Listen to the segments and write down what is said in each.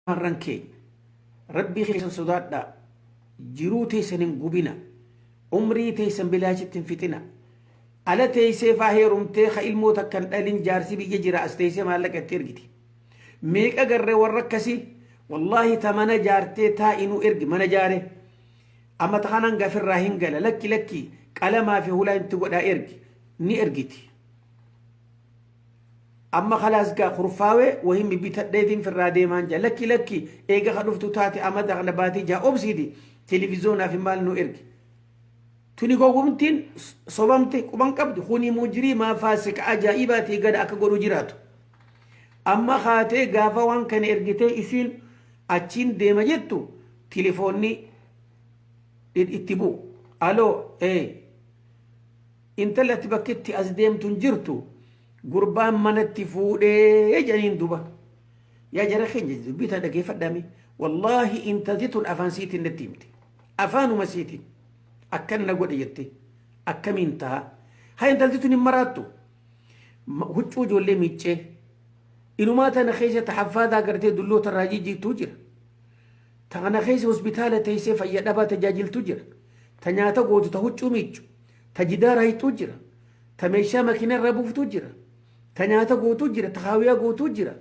Shamarran keenya, Rabbii keessan sodaadhaa, jiruu teessan hin gubina, umrii teessan bilaashitti hin fixina. Ala teessee faa heerumtee ka ilmoo takka hin dhalin, jaarsi biyya jira, as teessee maallaqa itti ergiti. Meeqa garree warra akkasii? Wallaahi, ta mana jaartee taa'inuu ergi mana jaare. Amma ta kanaan gafirraa hin gala, lakki lakki, qalamaa fi hulaa itti godhaa ergi, ni ergiti. Amma kalaas gaa kurfaawee wahin bibbitadheetiin firraa deemaan jaa, lakki lakki, eega ka dhuftu taate amata kana baatii jaa obsiiti televizoonaa fi maal nu ergi. Tuni gowwumtiin sobamte quban qabdu kuni mujrimaa faasika ajaa'ibaatii gada akka godhu jiraatu. Amma kaatee gaafa waan kana ergitee isiin achiin deema jettu, tilifoonni itti bu'u. Aloo, ee, intalli ati bakki itti as deemtu hin jirtu, gurbaan manatti fuudhee jedhaniin. Duba yaa jara keenya, dubbii tana dhageeffadhaami. Wallaahi, intalti tun afaan siitiin natti himte, afaanuma siitiin akkan na godhe jette. Akkamiin ta'a? Haa, intalti tun hin maraattu. Huccuu ijoollee miiccee inumaa tana keessa tahaffaadaa gartee dulloota irraa jijjiirtuu jira. Tana keessa hospitaala teessee fayya dhabaa tajaajiltu jira. Ta nyaata gootu, ta huccuu miiccu, ta jidaara hiixuu jira, ta meeshaa makiina irra buuftuu jira, ta nyaata gootuu jira, ta haawiyaa gootuu jira.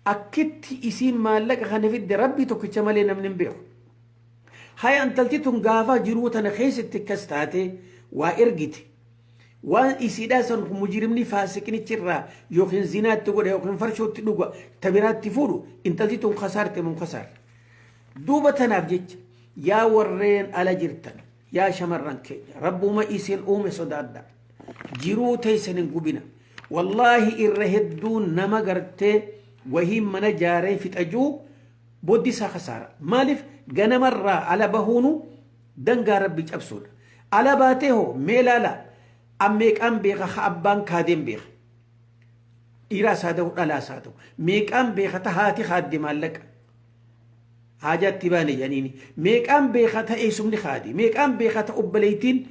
Akkitti isiin maallaqa kana fidde Rabbii tokkicha malee namni hin beeku. Haya, intalti tun gaafa jiruu tana keessatti akkas taate waa ergite. Waan isiidhaa san mujrimni faasiqnichi irraa yookiin zinaatti godha yookiin farshootti dhuga, ta biraatti fuudhu, intalti tun kasaarte mun kasaarte. Duuba tanaaf jecha, yaa warreen ala jirtan, yaa shamarran keenya, Rabbuma isin uume sodaadha. Jiruu teessan hin gubina. Wallaahi, irra hedduun nama gartee wahiin mana jaaree fixajuu boddi isaa kasaara. Maaliif? Ganamarraa ala bahuunu dangaa Rabbi cabsuudha. Ala baatee hoo mee laala, ammeeqaan beeka ha abbaan kaadeen beeka. Dhiiraas haa ta'u, dhalaas haa ta'u. Meeqaan beeka ta haati kaadde maallaqa? Haajaatti baane jedhaniini. Meeqaan beeka ta eessumni kaade? Meeqaan beeka ta obboleettiin